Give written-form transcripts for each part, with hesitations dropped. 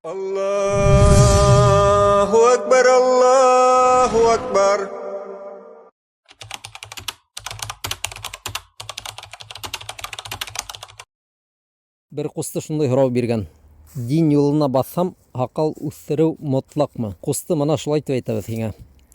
Аллаһу әкбәр, Аллаһу әкбәр! Бер ҡусты шундай һорау биргән. Дин юлына баҫһам, һаҡал үҫтереү мотлаҡмы? Ҡусты, мына шулай тип әйтәбеҙ һиңә.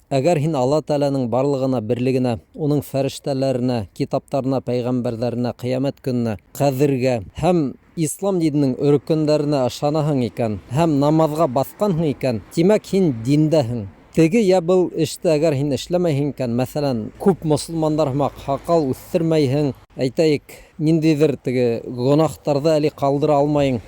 Әгәр һин Алла Тәғәләнең барлығына, берлегенә, уның фәрештәләренә, китаптарына, пәйғәмбәрҙәренә, ҡиәмәт көнөнә, ҡәҙергә һәм Ислам диненең өркөндәренә ышанаһың икән һәм намаҙға баҫҡанһың икән, тимәк, һин диндәһең. Теге йә был эште әгәр һин эшләмәйһең икән, мәҫәлән, күп мосолмандар һымаҡ һаҡал үҫтермәйһең, әйтәйек, ниндәйҙер теге гонаһтарҙы әле ҡалдыра алмайың,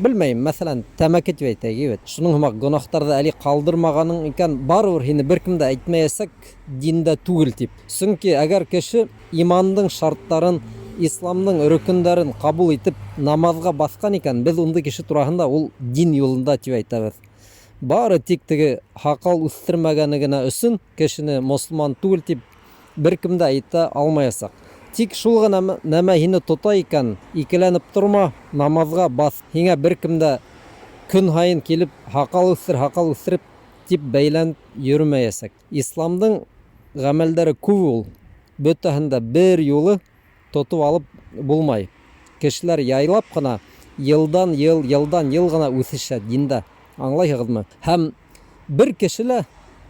белмәйем, мәҫәлән, тәмәке тип әйтәйек, әйбәт, шуның һымаҡ гонаһтарҙы әле ҡалдырмағаның икән, барыбер һине бер кем дә әйтмәйәсәк диндә түгел тип. Сөнки әгәр кеше Имандың шарттарын, исламның рөкөндәрен кабул итеп, намазга баскан икән, без ундый кеше тураһында ул дин юлында дип әйтәбез. Бары тик теге һакал үстермәгәне генә өчен кешене мосылман түгел дип беркем дә әйтә алмаячак. Тик шул гына нәмә һине тота икән, икеләнеп торма, намазга бас. Һиңә беркем дә көн һаен килеп һакал үстер, һакал үстереп дип бәйләнеп йөрмәячәк. Исламдың гамәлдәре күп ул, бөтәһен дә бер юлы тотып алып булмай. Кешеләр яйлап кына, елдан ел, елдан ел гына үсешә диндә. Аңлайһыгызмы? Һәм бер кеше лә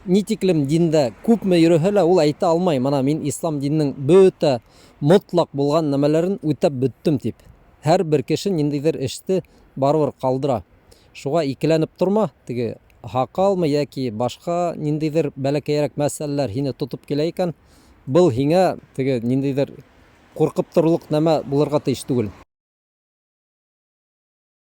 ни тиклем диндә күпме йөрөһә лә, ул әйтә алмай, мына мин ислам диненең бөтә мотлак булган нәмәләрен үтәп бөттем дип. Һәрбер кеше ниндидер эште барыбер калдыра. Шуга икеләнеп торма, теге һакалмы яки башка ниндидер бәләкәйрәк мәсьәләләр һине тотып килә икән, был һиңә теге ниндидер куркып торырлык нәмә булырга тиеш түгел.